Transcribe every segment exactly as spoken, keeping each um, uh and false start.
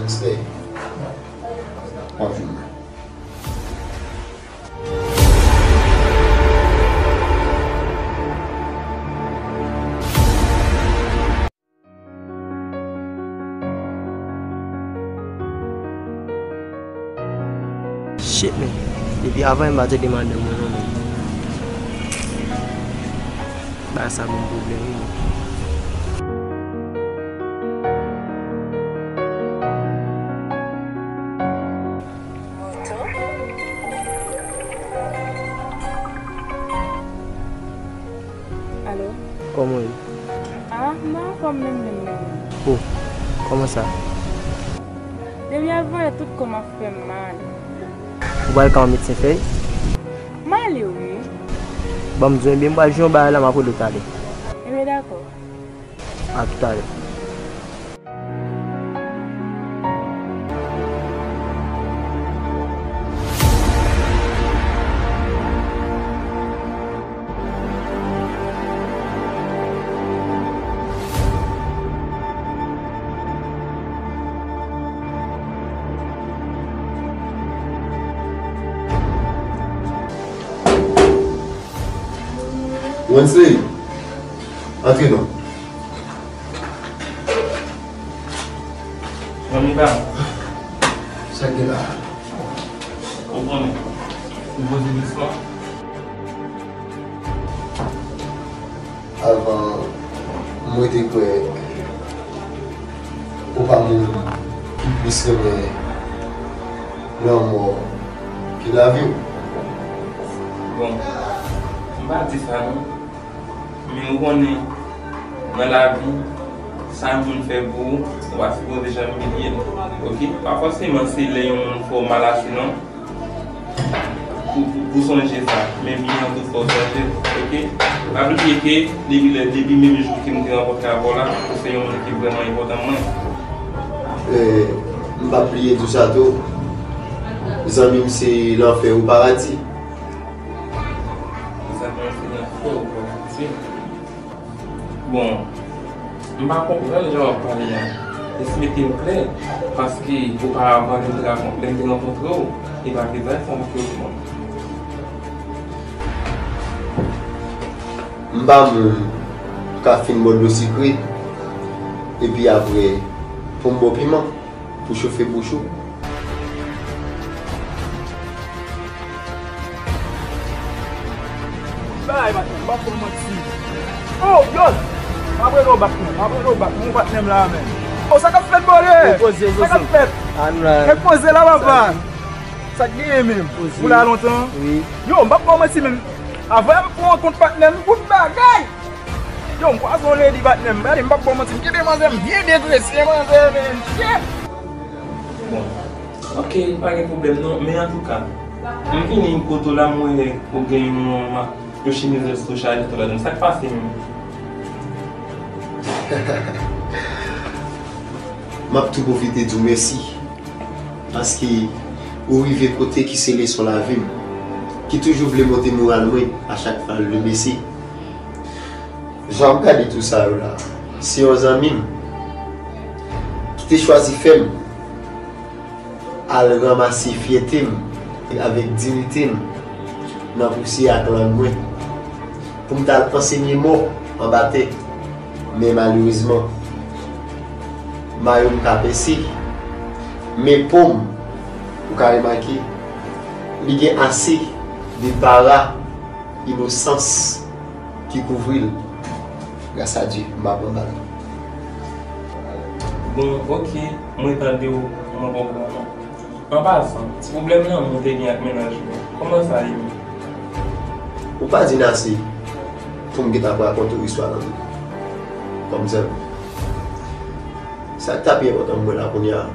Wednesday. Rapidman. Shit, man. Depi avan, m pa te demande mwen non, men. Bagay sa ban m pwoblèm, wi, men. Alo? Kòman w ye? Ah, m pa anfòm menm, menm, menm. Oh, kòman sa? Depi avan yè, tout kò m ap fè m mal. Ou pral ka yon medsen fèy? M ale, wi. Ban m di w, ebyen, m pral jwe yon bagay la, m ap rele w talè. Ebyen, dakò. A toutalè. Wensley, antre non. Zanmi pa m. Sa k gen la? Ou konnen. Ou poze kesyon. Avan, mwen te kwè ou pa moun ki plis renmen lanmò ke lavi w. Bon, m pa di sa non. Men ou konnen, nan lavi, sa yon moun fè pou ou, ou pa sipoze janm bliye l. Oke? Pa fòseman se lè yon moun fè w mal ase non. Pou, pou, pou sonje sa. Men byen an tout fò w sonje l. Oke? Pa bliye ke depi lè, depi menm jou ke m te rankontre avè w la, ou se yon moun ki vrèman enpòtan mwen. Eh, m p ap bliye di w sa tou. Zanmi m se lanfè ou paradi. Zanmi m se lanfè ou paradi. Bon, m pa konprann jan w ap pale a. Esplike m klè, paske oparavan lè m te rakon-, lè m te rankontre w, e pa vizaj sa m te wè. M pa moun k ap fin bwè dlo sikre, epi apre, pou m bwè piman. Pou chofe bouch ou. Bay, patnè m, m ap fè w manti. Oh, yo! M ap rele w bak, man. M ap rele w bak. Mon patnè m la, men. Oh, sa k ap fèt, bòlè? Repoze, Zozo. Sa k ap fèt? Ann la. Repoze la, papa. Sa k genyen menm? Poze. Ou la lontan? Wi. Yo, m p ap ba w manti, men. Avan m pran kont patnè m, bout bagay! Yo, m kwaze yon lady patnè m. Gade, m p ap ba w manti, m kenbe manzè m byen detrese, manzè, men, shit! Bon, oke, pa gen pwoblèm non, men antouka, m vini kote w la, m wè ou gen yon, yon chemiz resto chaje tou ladan. Sa k pase menm? M ap tou pwofite di w mèsi, paske ou rive kote ki sele sou lavi m, ki toujou vle monte moral mwen a chak fwa l bese. Jan w ap gade tou sa yo la, se yon zanmi m ki te chwazi fè m al ranmase fyète m avèk diyite m nan pousyè ak lang mwen pou m t al ansenye mò anba tè. Men malerezman, mayo m ka pèse, men po m, ou ka remake, li gen ase de para inosans ki kouvri l. Gras a Dye, m pa pran bal. Bon, oke, mwen tande w, mwen konprann. An pasan, ti pwoblèm lanmou w te gen ak mennaj ou an, kòman sa ye menm? Ou pa di n ase pou m gentan ap rakonte w istwa lanmou kòm zanmi. Sa k ta pi enpòtan pou mwen la kounye a,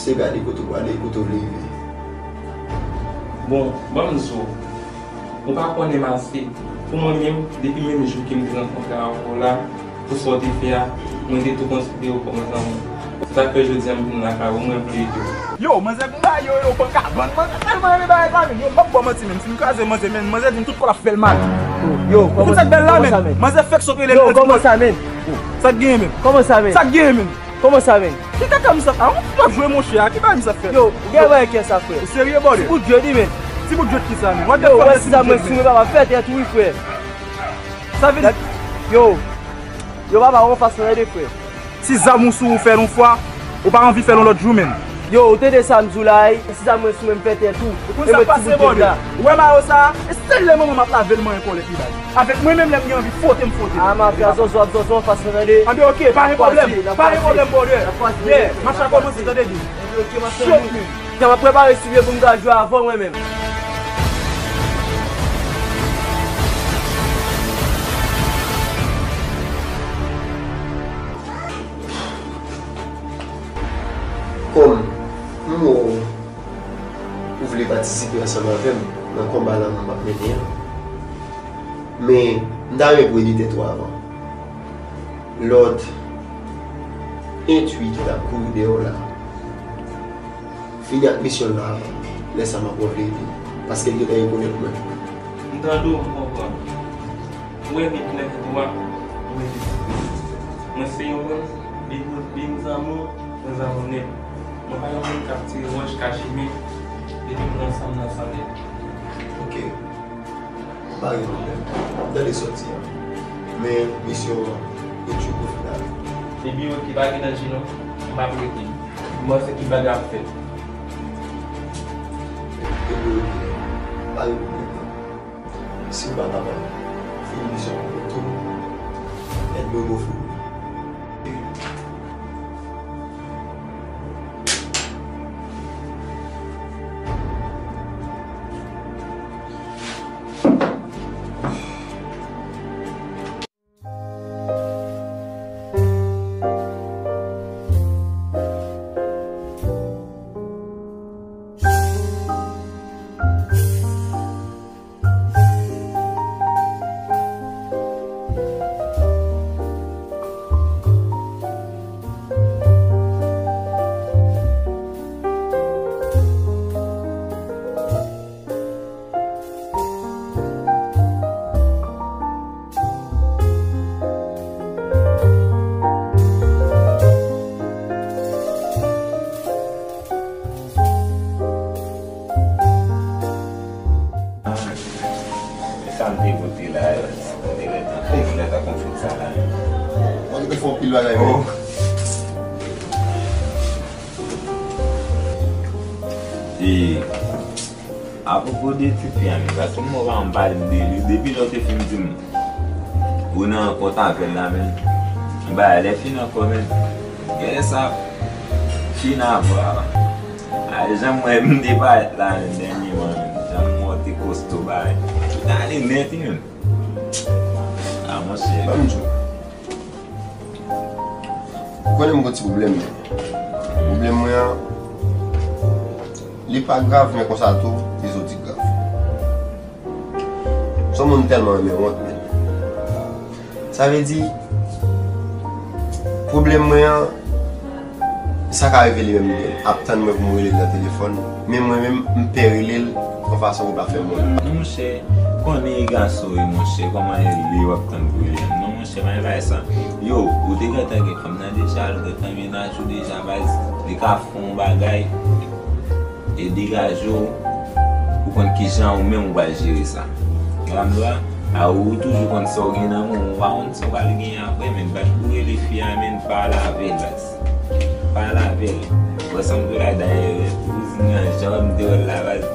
se gade kote w prale, kote w vle rive. Bon, ban m di w, ou pa konnen m ase. Pou mwen menm, depi menm jou ke m te rankontre avè w la, pou sa w te fè a, mwen te tou konsidere w kòm zanmi. Se sa k fè jodi a m vin lakay ou, mwen vle ede w. Yo, manzè m ba yo, yo, panka vann, manzè tèlman renmen bagay sa, men. Yo, m p ap ba w manti, men. Si m kraze manzè, men, manzè di m tout kò l ap fè l mal. Yo, kòman sa k bèl la, men? Manzè fèk sot rele l. Yo, kòman sa, men? Sa k genyen, men? Kòman sa, men? Sa k genyen, men? Kòman sa, menn? Ki kaka misye ap, a, w ap jwe, monchè, a, ki bagay misye ap fè? Yo, ou gen bagay kè sa, frè. Ou serye, brother? Ti bout jwèt, wi, menn. Ti bout jwèt ki sa, menn? What the fuck, ti bout jwèt, menn? Yo, ou wè si sa mwen sou mwen, papa, fè tèt, wi, frè. Sa vin. Yo, yo, papa, ou anfas mwen, tande, frè. Si zam ou sou ou, fè l yon fwa, ou pa anvi fè l yon lòt jou, menn. Yo, ou tande sa m di w la, ey? Si zam mwen sou mwen, m fè tèt ou. Ou konn sa k pase, brother? Ou wè mayo sa a? E sèl lè manman m ap lave l, m anyen kòlèt li bay. Avèk mwen menm, lè m gen anvi fwote, m fwote l. A, mafya, zòzò ap zòzò anfas mwen, tande. Anben, oke, pa gen pwoblèm. Pa gen pwoblèm, brother. Yeah, match la kòmanse, tande byen. Anben, oke, m ap tande. Shot, menn. Kè m ap prepare sou pye pou m ka jwe avan mwen menm. Kòm m wè w, ou vle patisipe ansanm avè m nan konba la m ap mennen an, men m ta renmen pou w ede tèt ou avan. Lòd entwi ki t ap kouri dèyè w la. Fini ak misyon l la avan. Lè sa m ap wè w vle ede m, paske l gentan rekonèt mwen. M tande w, m konprann. Ou wè, men klè pou twa, mwen ede. Mwen se yon moun, depi w, depi m zanmi w, mwen zanmi w nèt. Mwen pa yon moun k ap tire wòch, kache men, depi m nan san m nan san nèt. Oke. Pa gen pwoblèm. M tande sòti a. Men misyon an e tchouk o final. Epi oke, pa gen danje non. M ap rete. M panse tout bagay ap fèt. Epi oke. Pa gen pwoblèm non. Si w pa kapab fini misyon an pou kont ou, èd mwen m ofri w li. Sa m te pote la, yo, m te gentan fè, m gentan konflit sa la. Mwen te fè yon pil bagay, men. E, apwopo de ti fi a, men, paske mwen pa m pale m de li, depi lè w te fin di m ou nan kont avè l la, men, bagay lè fin ankò, men, genlè sa fin avan. A, jan m wè m te parèt la, men, dènyèman, men, jan m wè w te kosto, bagay. Tout ale nèt, wi, men. A, monchè. Ban m di w. Ou konnen m gon ti pwoblèm, men pwoblèm mwen an, li pa grav, men konsa tou, li soti grav. M se yon moun m tèlman renmen wont, men. Sa vle di, pwoblèm mwen an, sa ka rive li menm li ap tann mwen pou m rele l nan telefòn, men mwen menm, m pè rele l yon fason pou l pa fè m wont. Non, monchè, ou konnen e gason wi, monchè, kòman e li w ap tann pou rele m? Non, monchè, pa gen bagay sa. Yo, ou te gentan gen fanm nan deja, ou gentan mennaj ou deja, baz, li ka fè yon bagay. E degaje w, ou konn kijan ou menm ou pral jere sa. Ou konprann m la? A, ou toujou konn sa w gen nan men w, ou pa konn sa w pral genyen apre, men bat pou rele fi a, men pale avè l, baz. Pale avè l. Wè sa m te la dayè, kouzin nan jan m te wè l la, baz.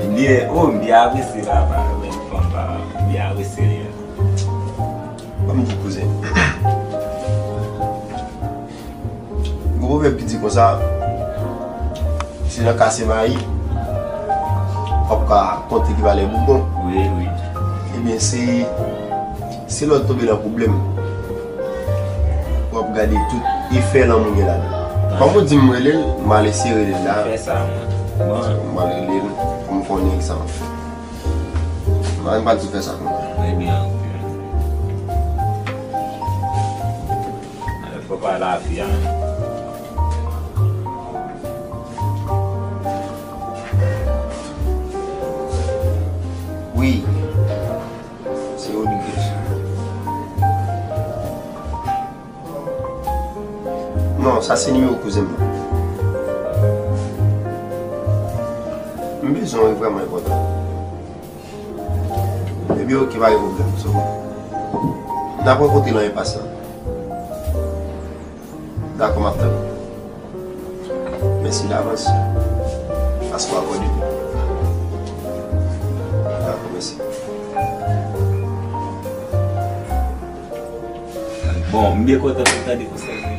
M byen, o, m byen apresye papa, men fanm papa, m byen apresye li. Ban m di w, kouzen. Gon pwovèb ki di konsa, se nan kase mayi w ap ka konte ki valè boubon. Wi, wi. Ebyen, se, se lè w tonbe nan pwoblèm, w ap gade tout efè lanmou gen ladan l. Kòm ou di m rele l, m al eseye rele l la. Fè sa, mwen. Bon. M al rele l pou m konnen ki sa m ap fè. Mwen pa di fè sa konsa. Ebyen, ok. Fò pale a fi a. Wi. Se Rodriguez. Non, Sa se nimewo kouzen m nan. M bezwen w wi, vrèman enpòtan. Ebyen, oke, pa gen pwoblèm. So, n ap rankontre nan enpas lan. Dakò, m ap tann ou. Mèsi davans. Paske w akòde. Dakò, mèsi. Bon, m byen kontan pou m tande konsèy mwen.